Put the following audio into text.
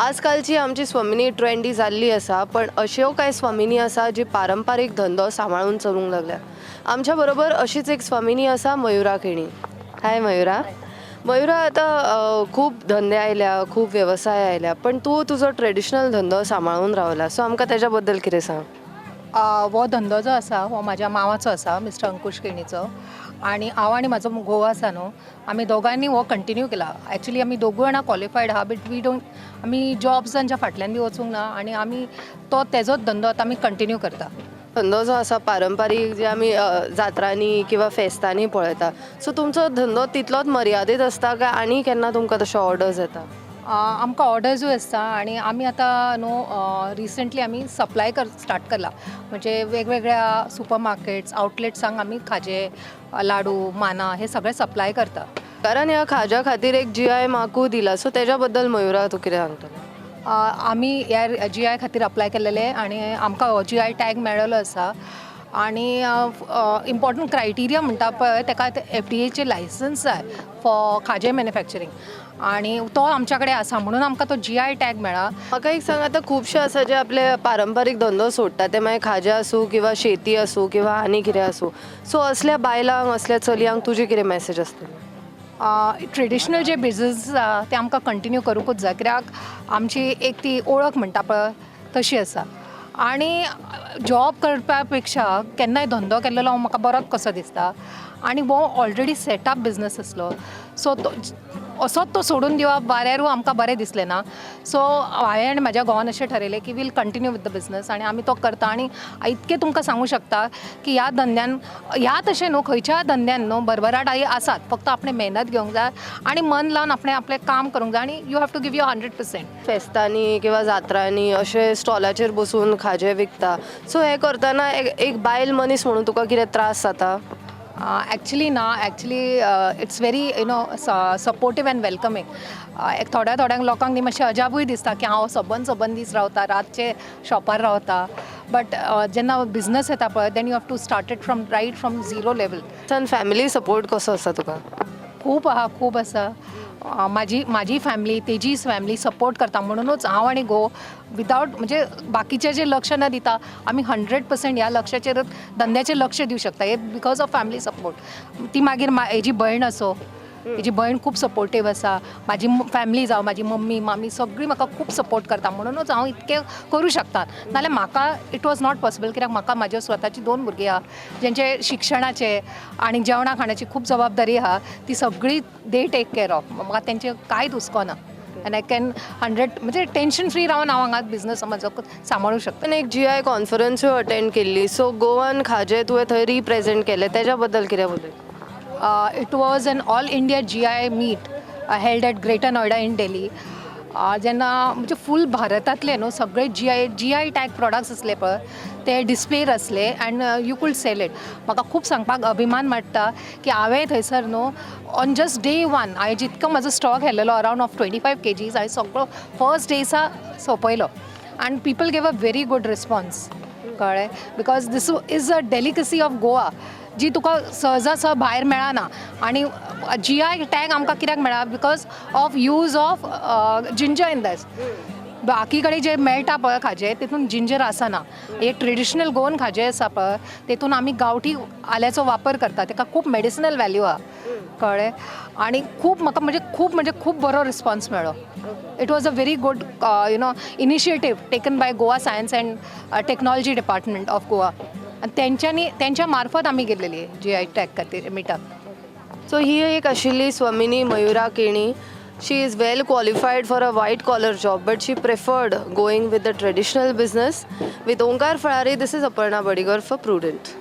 आजकालची आमची स्वामिनी ट्रेंडी जाल्ली आसा, पण अश्यो कांय स्वामिनी आसा जी पारंपारीक धंदो सांबाळून चलूंक लागल्या. आमच्या बरोबर अशीच एक स्वामिनी आसा, मयुरा केणी. हाय मयुरा. मयुरा, आतां खूब धंदे आयल्या, खूब वेवसाय आयल्या, पण तूं तुजो ट्रेडिशनल धंदो सांबाळून रावला. सो आमकां तेज्या बद्दल कितें सांग. हो धंदो जो आसा हो म्हाज्या मावाचो आसा, मिस्टर अंकुश केणीचो. आनी हांव आनी म्हाजो घोव आसा न्हू, आमी दोगांयनी हो कंटिन्यू केला. एक्चुली आमी दोगूय जाणां क्वॉलिफायड आहा, बट we don't, आमी जॉब्सांच्या फाटल्यान बी वचूंक ना आनी आमी तो तेजोच धंदो आतां आमी कंटिन्यू करता. धंदो जो आसा पारंपारीक, जे आमी जात्रांनी किंवा फेस्तांनी पळयता, सो तुमचो धंदो तितलोच मर्यादीत आसता काय आनी केन्ना तुमकां तश्यो ऑर्डर्स येता? आमकां ऑर्डर्सूय आसता आनी आमी आतां न्हू रिसंटली आमी सप्लाय कर स्टार्ट केला, म्हणजे वेगवेगळ्या सुपर मार्केट्स, आउटलेट्सांक आमी खाजें, लाडू, माना हे सगळें सप्लाय करता. कारण ह्या खाज्या खातीर एक जीआय मार्कूय दिला, सो तेज्या बद्दल मयुरा तूं कितें सांगतलें? आमी ह्या जीआय खातीर अप्लाय केल्लेले आनी आमकां हो जीआय टॅग मेळ्ळेलो आसा. आनी इम्पॉर्टंट क्रायटिरिया म्हणटा पळय, तेका एफडीएचें लायसन्स जाय फॉर खाजें मॅन्युफॅक्चरींग आनी तो आमच्या कडेन आसा म्हणून आमकां तो जीआय टॅग मेळ्ळा. म्हाका एक सांग, आतां खुबशे आसा जे आपले पारंपारीक धंदो सोडटा, ते मागीर खाजें आसूं किंवा शेती आसूं किंवा आनी कितें आसूं, सो असल्या बायलांक, असल्या चलयांक तुजी कितें मॅसेज आसतली? ट्रेडिशनल जे बिजनस आसा ते आमकां कंटिन्यू करूंकूच जाय, कित्याक आमची एक ती ओळख म्हणटा पळय तशी आसा. आनी जॉब करपा पेक्षा केन्नाय धंदो केल्लो म्हाका बरोच कसो दिसता. आनी हो ऑलरेडी सेटअप बिजनस आसलो, सो तो असोच तो सोडून दिवप वाऱ्यारूय आमकां बरें दिसलें ना. सो हांवें आनी म्हाज्या घोवान अशें ठरयलें की we'll continue with the business आनी आमी तो करता. आनी इतकें तुमकां सांगूं शकता की ह्या धंद्यान, ह्या तशें न्हू, खंयच्या धंद्यान न्हू भरभराट आसात. फक्त आपणें मेहनत घेवंक जाय आनी मन लावन आपणें आपलें काम करूंक जाय आनी you have to give your 100%. फेस्तांनी किंवा जात्रांनी अशे स्टॉलाचेर बसून खाजें विकता, सो हें करतना एक बायल मनीस म्हणून तुका कितें त्रास जाता? एक्चुली ना. Actually it's very supportive and welcoming. एक थोड्या थोड्यांक लोकांक न्ही मातशें अजापूय दिसता की हांव सबंद सबंद दीस रावता, रातचे शॉपार रावता. बट जेन्ना बिजनस येता पळय, then you have to start it from right from zero level. Family support कसो आसा तुका? खूब आहा, खूब आसा. म्हाजी फॅमिली, तेजी फॅमिली सपोर्ट करता म्हणुनूच हांव आनी घोव विदावट म्हणजे बाकीचें जे लक्ष न दिता आमी 100% ह्या लक्षाचेर, धंद्याचेर लक्ष दिवं शकता हे because of family support. ती मागीर हेजी भयण आसो, हेजी भयण खूब सपोर्टीव आसा. म्हाजी फॅमिली जावं, म्हाजी मम्मी, मामी सगळीं म्हाका खूब सपोर्ट करता म्हणुनूच हांव इतकें करूं शकता. नाल्यार म्हाका it was not possible, कित्याक म्हाका म्हाज्या स्वताची दोन भुरगीं आहा, जेंचे शिक्षणाचे आनी जेवणा खाणाची खूब जबाबदारी आहा. ती सगळी they take care of. म्हाका तेंचे कांयच हुस्को ना आनी I can hundred म्हणजे टेंशन फ्री रावन हांव हांगा बिजनस म्हजो सांबाळूंक शकता. पण एक जीआय कॉन्फरन्सूय अटेंड केल्ली, सो गोवन खाजें तुवें थंय रिप्रेझेंट केलें, तेज्या बद्दल कितें उलय? It was an All India GI meet held at Greater Noida in Delhi. जेन्ना म्हणजे फूल भारतांतले न्हू सगळे जीआय टॅग प्रोडक्ट्स आसले पळय, ते डिस्प्लेर आसले and you could sell it. म्हाका खूब सांगपाक अभिमान वाडटा की हांवें थंयसर न्हू ऑन जस्ट डे वन हांवें जितको म्हाजो स्टॉक केलेलो, around of 25 kgs, हांवें सगळो फर्स्ट डेसा सोंपयलो आनी people gave a very good response. कळ्ळें? Because this is a delicacy of Goa जी तुका सहजा सहज भायर मेळना. आनी जीआय टॅग आमकां कित्याक मेळ्ळा? Because of use of ginger in this. बाकी कडेन जे मेळटा पळय खाजें, तितून जिंजर आसना. हे ट्रेडिशनल गोवन खाजें आसा पळय, तितून आमी गांवठी आल्याचो वापर करता. ताका खूब मेडिसिनल व्हॅल्यू आहा. कळ्ळें? आनी खूब म्हाका म्हणजे खूब म्हणजे खूब बरो रिस्पॉन्स मेळ्ळो. It was a very good initiative taken by Goa Science and Technology Department of Goa आनी तेंच्यांनी, तेंच्या मार्फत आमी गेल्लेली जीआय टॅग खातीर मिटाक. सो ही एक आशिल्ली स्वामिनी Mayura Keni. She is well qualified for a white collar job, but she preferred going with the traditional business. With Onkar Falari, this is Aparna Badigar for Prudent.